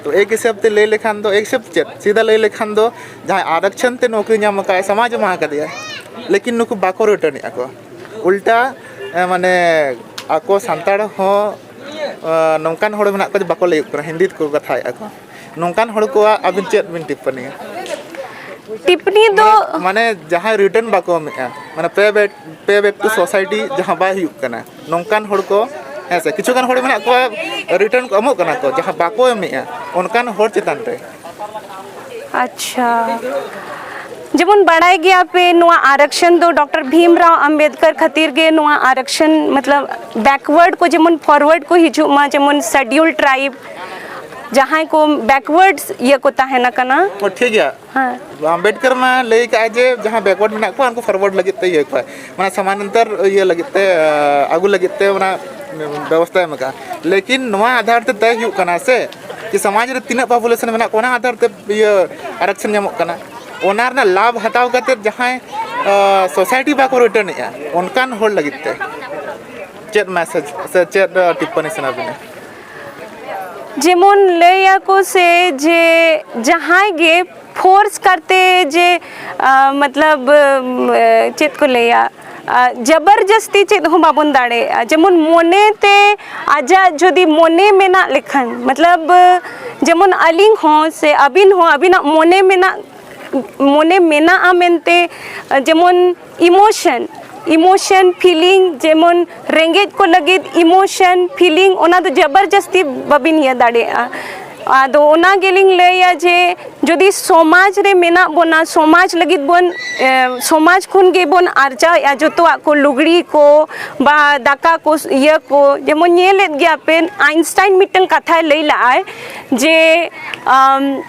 ᱛᱚ ᱮᱠ ᱦᱤᱥᱟᱹᱵ ᱛᱮ ᱞᱟᱹᱭ ᱞᱮᱠᱷᱟᱱ ᱫᱚ, ᱮᱠ ᱦᱤᱥᱟᱹᱵ ᱪᱮᱫ, ᱥᱤᱫᱷᱟ ᱞᱟᱹᱭ ᱞᱮᱠᱷᱟᱱ ᱫᱚ ᱡᱟᱦᱟᱸᱭ ᱟᱨᱟᱠᱪᱷᱚᱱ ᱛᱮ ᱱᱚᱠᱨᱤ ᱧᱟᱢ ᱟᱠᱟᱫ, ᱥᱚᱢᱟᱡᱽ ᱮᱢᱟ ᱟᱠᱟᱫᱮᱭᱟ, ᱞᱮᱠᱤᱱ ᱱᱩᱠᱩ ᱵᱟᱠᱚ ᱨᱤᱴᱟᱨᱱᱮᱫᱼᱟ ᱠᱚ᱾ ᱩᱞᱴᱟ, ᱮ, ᱢᱟᱱᱮ ᱟᱠᱚ ᱥᱟᱱᱛᱟᱲ ᱦᱚᱸ, ᱮ, ᱱᱚᱝᱠᱟᱱ ᱦᱚᱲ ᱢᱮᱱᱟᱜ ᱠᱚᱣᱟ ᱡᱮ ᱵᱟᱠᱚ ᱞᱟᱹᱭᱚᱜ ᱠᱟᱱᱟ, ᱦᱤᱱᱫᱤ ᱛᱮᱠᱚ ᱠᱟᱛᱷᱟᱭᱮᱫᱼᱟ ᱠᱚ᱾ ᱱᱚᱝᱠᱟᱱ ᱦᱚᱲ ᱠᱚᱣᱟᱜ ᱟᱹᱵᱤᱱ ᱪᱮᱫ ᱵᱤᱱ ᱴᱤᱯᱯᱟᱹᱱᱤᱭᱟ? ᱴᱤᱯᱯᱟᱱᱤ ᱫᱚ ᱢᱟᱱᱮ ᱡᱟᱦᱟᱸᱭ ᱨᱤᱴᱟᱨᱱ ᱵᱟᱠᱚ ᱮᱢᱮᱫᱼᱟ, ᱢᱟᱱᱮ ᱯᱮ ᱵᱮᱠ, ᱯᱮ ᱵᱮᱠ ᱴᱩ ᱥᱳᱥᱟᱭᱴᱤ ᱡᱟᱦᱟᱸ ᱵᱟᱭ ᱦᱩᱭᱩᱜ ᱠᱟᱱᱟ, ᱱᱚᱝᱠᱟᱱ ᱦᱚᱲ ᱠᱚ, ᱦᱮᱸ ᱥᱮ, ᱠᱤᱪᱷᱩ ᱜᱟᱱ ᱦᱚᱲ ᱢᱮᱱᱟᱜ ᱠᱚᱣᱟ ᱨᱤᱴᱟᱨᱱ ᱠᱚ ᱮᱢᱚᱜ ᱠᱟᱱᱟ ᱠᱚ, ᱡᱟᱦᱟᱸ ᱵᱟᱠᱚ ᱮᱢᱮᱫᱼᱟ ᱚᱱᱠᱟᱱ ᱦᱚᱲ ᱪᱮᱛᱟᱱ ᱨᱮ᱾ ᱟᱪᱪᱷᱟ, ᱡᱮᱢᱚᱱ ᱵᱟᱲᱟᱭ ᱜᱮᱭᱟ ᱯᱮ, ᱱᱚᱣᱟ ᱟᱨᱟᱠᱥᱚᱱ ᱫᱚ ᱰᱚᱠᱴᱚᱨ ᱵᱷᱤᱢ ᱨᱟᱣ ᱟᱢᱵᱮᱫᱠᱚᱨ ᱠᱷᱟᱹᱛᱤᱨ ᱜᱮ ᱱᱚᱣᱟ ᱟᱨᱟᱠᱥᱚᱱ, ᱢᱚᱛᱞᱚᱵ, ᱵᱮᱠᱣᱟᱨᱰ ᱠᱚ ᱡᱮᱢᱚᱱ ᱯᱷᱚᱨᱣᱟᱨᱰ ᱠᱚ ᱦᱤᱡᱩᱜ ᱢᱟ, ᱡᱮᱢᱚᱱ ᱥᱮᱰᱤᱭᱩᱞ ᱴᱨᱟᱭᱤᱵᱽ, ᱡᱟᱦᱟᱸᱭ ᱠᱚ ᱵᱮᱠᱣᱟᱨᱰ ᱤᱭᱟᱹ ᱠᱚ ᱛᱟᱦᱮᱱ ᱠᱟᱱᱟ᱾ ᱚ, ᱴᱷᱤᱠ ᱜᱮᱭᱟ᱾ ᱦᱮᱸ᱾ ᱟᱢᱵᱮᱫᱠᱚᱨ ᱢᱟ ᱞᱟᱹᱭ ᱠᱟᱜᱼᱟ ᱡᱮ ᱡᱟᱦᱟᱸ ᱵᱮᱠᱣᱟᱨᱰ ᱢᱮᱱᱟᱜ ᱠᱚᱣᱟ, ᱩᱱᱠᱩ ᱯᱷᱚᱨᱣᱟᱨᱰ ᱞᱟᱹᱜᱤᱫ ᱛᱮ ᱤᱭᱟᱹ ᱠᱚᱣᱟ, ᱢᱟᱱᱮ ᱥᱚᱢᱟᱱᱚᱱᱛᱚᱨ ᱤᱭᱟᱹ ᱞᱟᱹᱜᱤᱫ ᱛᱮ, ᱟᱹᱜᱩ ᱞᱟᱹᱜᱤᱫ ᱛᱮ ᱚᱱᱟ ᱵᱮᱵᱚᱥᱛᱷᱟᱭ ᱮᱢ ᱠᱟᱜᱼᱟ᱾ ᱞᱮᱠᱤᱱ ᱱᱚᱣᱟ ᱟᱫᱷᱟᱨ ᱛᱮ ᱛᱮᱭ ᱦᱩᱭᱩᱜ ᱠᱟᱱᱟ ᱥᱮ, ᱠᱤ ᱥᱚᱢᱟᱡᱽ ᱨᱮ ᱛᱤᱱᱟᱹᱜ ᱯᱚᱯᱩᱞᱮᱥᱚᱱ ᱢᱮᱱᱟᱜ ᱠᱚᱣᱟ, ᱚᱱᱟ ᱟᱫᱷᱟᱨ ᱛᱮ ᱤᱭᱟᱹ ᱟᱨᱟᱠᱥᱚᱱ ᱧᱟᱢᱚᱜ ᱠᱟᱱᱟ᱾ ᱚᱱᱟ ᱨᱮᱱᱟᱜ ᱞᱟᱵᱷ ᱦᱟᱛᱟᱣ ᱠᱟᱛᱮ ᱡᱟᱦᱟᱸᱭ, ᱟ, ᱥᱳᱥᱟᱭᱴᱤ ᱵᱟᱠᱚ ᱨᱤᱴᱟᱨᱱᱮᱜᱼᱟ, ᱚᱱᱠᱟᱱ ᱦᱚᱲ ᱞᱟᱹᱜᱤᱫ ᱛᱮ ᱪᱮᱫ ᱢᱮᱥᱮᱡᱽ ᱥᱮ ᱪᱮᱫ, ᱟ, ᱴᱤᱯᱯᱟᱹᱱᱤ ᱥᱟᱱᱟ ᱵᱤᱱᱟ? ᱡᱮᱢᱚᱱ ᱞᱟᱹᱭᱟᱠᱚ ᱥᱮ ᱡᱮ ᱡᱟᱦᱟᱸᱭ ᱜᱮ ᱯᱷᱳᱨᱥ ᱠᱟᱨᱛᱮ ᱡᱮ, ᱟ, ᱢᱚᱛᱞᱚᱵ, ᱮ, ᱪᱮᱫ ᱠᱚ ᱞᱟᱹᱭᱟ, ᱟ, ᱡᱚᱵᱚᱨᱡᱚᱥᱛᱤ ᱪᱮᱫ ᱦᱚᱸ ᱵᱟᱵᱚᱱ ᱫᱟᱲᱮᱭᱟᱜᱼᱟ᱾ ᱡᱮᱢᱚᱱ ᱢᱚᱱᱮᱛᱮ ᱟᱡᱟᱜ ᱡᱩᱫᱤ ᱢᱚᱱᱮ ᱢᱮᱱᱟᱜ ᱞᱮᱠᱷᱟᱱ, ᱢᱚᱛᱞᱚᱵ, ᱡᱮᱢᱚᱱ ᱟᱹᱞᱤᱧ ᱦᱚᱸ ᱥᱮ ᱟᱹᱵᱤᱱ ᱦᱚᱸ ᱟᱹᱵᱤᱱᱟᱜ ᱢᱚᱱᱮ ᱢᱮᱱᱟᱜ ᱢᱚᱱᱮ ᱢᱮᱱᱟᱜᱼᱟ ᱢᱮᱱᱛᱮ, ᱡᱮᱢᱚᱱ emotion, emotion feeling, ᱡᱮᱢᱚᱱ ᱨᱮᱸᱜᱮᱡ ᱠᱚ ᱞᱟᱹᱜᱤᱫ emotion feeling, ᱚᱱᱟ ᱫᱚ ᱡᱚᱵᱚᱨᱡᱚᱥᱛᱤ ᱵᱟᱵᱤᱱ ᱤᱭᱟᱹ ᱫᱟᱲᱮᱭᱟᱜᱼᱟ᱾ ᱟᱫᱚ ᱚᱱᱟ ᱜᱮᱞᱤᱧ ᱞᱟᱹᱭᱟ ᱡᱮ ᱡᱩᱫᱤ ᱥᱚᱢᱟᱡᱽ ᱨᱮ ᱢᱮᱱᱟᱜ ᱵᱚᱱᱟ, ᱥᱚᱢᱟᱡᱽ ᱞᱟᱹᱜᱤᱫ ᱵᱚᱱ, ᱮ, ᱥᱚᱢᱟᱡᱽ ᱠᱷᱚᱱ ᱜᱮᱵᱚᱱ ᱟᱨᱡᱟᱣᱮᱫᱼᱟ ᱡᱚᱛᱚᱣᱟᱜ ᱠᱚ, ᱞᱩᱜᱽᱲᱤ ᱠᱚ ᱵᱟ ᱫᱟᱠᱟ ᱠᱚ, ᱤᱭᱟᱹ ᱠᱚ, ᱡᱮᱢᱚᱱ ᱧᱮᱞᱮᱫ ᱜᱮᱭᱟ ᱯᱮ, ᱟᱭᱤᱱᱥᱴᱟᱭᱤᱱ ᱢᱤᱫᱴᱟᱝ ᱠᱟᱛᱷᱟᱭ ᱞᱟᱹᱭ ᱞᱟᱜᱼᱟᱭ ᱡᱮ, ᱟᱢ,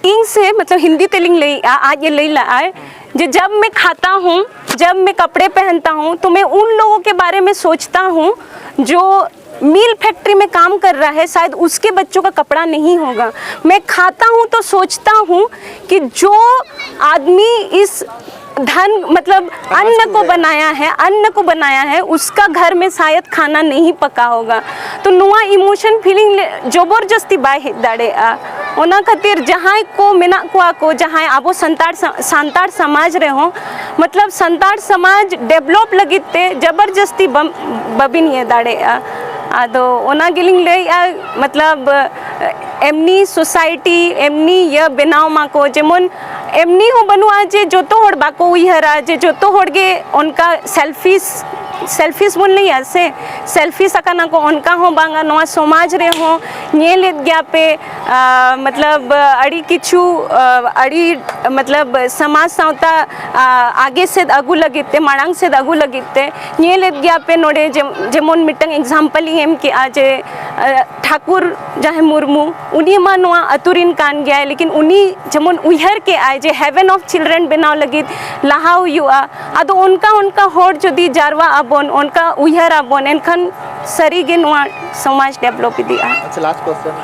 ᱤᱧ ᱥᱮ, ᱢᱚᱛᱞᱚᱵ, ᱦᱤᱱᱫᱤ ᱛᱮᱞᱤᱧ ᱞᱟᱹᱭᱮᱫᱼᱟ, ᱟᱡ ᱮ ᱞᱟᱹᱭ ᱞᱟᱜᱼᱟᱭ ᱡᱮ, "जब मैं खाता हूँ, जब मैं कपड़े पहनता हूँ, तो मैं उन लोगों के बारे में सोचता हूँ जो मिल फैक्ट्री में काम कर रहा है, शायद उसके बच्चों का कपड़ा नहीं होगा। मैं खाता हूँ तो सोचता हूँ कि जो आदमी इस धन, मतलब, अन्न को बनाया है, अन्न को बनाया है, उसका घर में शायद खाना नहीं पका होगा।" ᱛᱚ ᱱᱚᱣᱟ emotion feeling ᱡᱚᱵᱚᱨᱡᱚᱥᱛᱤ ᱵᱟᱭ ᱦᱮᱡ ᱫᱟᱲᱮᱭᱟᱜᱼᱟ᱾ ᱚᱱᱟ ᱠᱷᱟᱹᱛᱤᱨ ᱡᱟᱦᱟᱸᱭ ᱠᱚ ᱢᱮᱱᱟᱜ ᱠᱚᱣᱟ ᱠᱚ, ᱡᱟᱦᱟᱸᱭ ᱟᱵᱚ ᱥᱟᱱᱛᱟᱲ ᱥᱟ-, ᱥᱟᱱᱛᱟᱲ ᱥᱚᱢᱟᱡᱽ ᱨᱮᱦᱚᱸ, ᱢᱚᱛᱞᱚᱵ, ᱥᱟᱱᱛᱟᱲ ᱥᱚᱢᱟᱡᱽ develop ᱞᱟᱹᱜᱤᱫ ᱛᱮ ᱡᱚᱵᱚᱨᱡᱚᱥᱛᱤ ᱵᱟᱢ-, ᱵᱟᱵᱤᱱ ᱤᱭᱟᱹ ᱫᱟᱲᱮᱭᱟᱜᱼᱟ᱾ ᱟᱫᱚ ᱚᱱᱟ ᱜᱮᱞᱤᱧ ᱞᱟᱹᱭᱮᱫᱼᱟ, ᱢᱚᱛᱞᱚᱵ, ᱮᱢᱱᱤ society, ᱮᱢᱱᱤ ᱤᱭᱟᱹ ᱵᱮᱱᱟᱣ ᱢᱟᱠᱚ, ᱡᱮᱢᱚᱱ ᱮᱢᱱᱤ ᱦᱚᱸ ᱵᱟᱹᱱᱩᱜᱼᱟ ᱡᱮ ᱡᱚᱛᱚ ᱦᱚᱲ ᱵᱟᱠᱚ ᱩᱭᱦᱟᱹᱨᱟ ᱡᱮ ᱡᱚᱛᱚ ᱦᱚᱲ ᱜᱮ ᱚᱱᱠᱟ selfish, selfish ᱵᱚᱱ ᱞᱟᱹᱭᱟ ᱥᱮ, selfish ᱟᱠᱟᱱᱟ ᱠᱚ, ᱚᱱᱠᱟ ᱦᱚᱸ ᱵᱟᱝᱟ᱾ ᱱᱚᱣᱟ ᱥᱚᱢᱟᱡᱽ ᱨᱮᱦᱚᱸ ᱧᱮᱞᱮᱫ ᱜᱮᱭᱟ ᱯᱮ, ᱟ, ᱢᱚᱛᱞᱚᱵ, ᱟᱹᱰᱤ ᱠᱤᱪᱷᱩ, ᱟ, ᱟᱹᱰᱤ, ᱢᱚᱛᱞᱚᱵ, ᱥᱚᱢᱟᱡᱽ ᱥᱟᱶᱛᱟ, ᱟ, ᱟᱜᱮ ᱥᱮᱫ ᱟᱹᱜᱩ ᱞᱟᱹᱜᱤᱫ ᱛᱮ, ᱢᱟᱲᱟᱝ ᱥᱮᱫ ᱟᱹᱜᱩ ᱞᱟᱹᱜᱤᱫ ᱛᱮ ᱧᱮᱞᱮᱫ ᱜᱮᱭᱟ ᱯᱮ ᱱᱚᱰᱮ, ᱡᱮᱢ-, ᱡᱮᱢᱚᱱ ᱢᱤᱫᱴᱟᱝ example ᱤᱧ ᱮᱢ ᱠᱮᱜᱼᱟ ᱡᱮ, ᱟ, ᱴᱷᱟᱠᱩᱨ ᱡᱟᱦᱟᱸᱭ ᱢᱩᱨᱢᱩ, ᱩᱱᱤ ᱢᱟ ᱱᱚᱣᱟ ᱟᱹᱛᱩ ᱨᱮᱱ ᱠᱟᱱ ᱜᱮᱭᱟᱭ, ᱞᱮᱠᱤᱱ ᱩᱱᱤ ᱡᱮᱢᱚᱱ ᱩᱭᱦᱟᱹᱨ ᱠᱮᱜᱼᱟᱭ ᱡᱮ heaven of children ᱵᱮᱱᱟᱣ ᱞᱟᱹᱜᱤᱫ ᱞᱟᱦᱟ ᱦᱩᱭᱩᱜᱼᱟ᱾ ᱟᱫᱚ ᱚᱱᱠᱟ ᱚᱱᱠᱟ ᱦᱚᱲ ᱡᱩᱫᱤ ᱡᱟᱨᱣᱟᱜ ᱟᱵᱚᱱ, ᱚᱱᱠᱟ ᱩᱭᱦᱟᱹᱨ ᱟᱵᱚᱱ, ᱮᱱᱠᱷᱟᱱ ᱥᱟᱹᱨᱤᱜᱮ ᱱᱚᱣᱟ ᱥᱚᱢᱟᱡᱽ develop ᱤᱫᱤᱜᱼᱟ᱾ ᱟᱪᱪᱷᱟ, last question᱾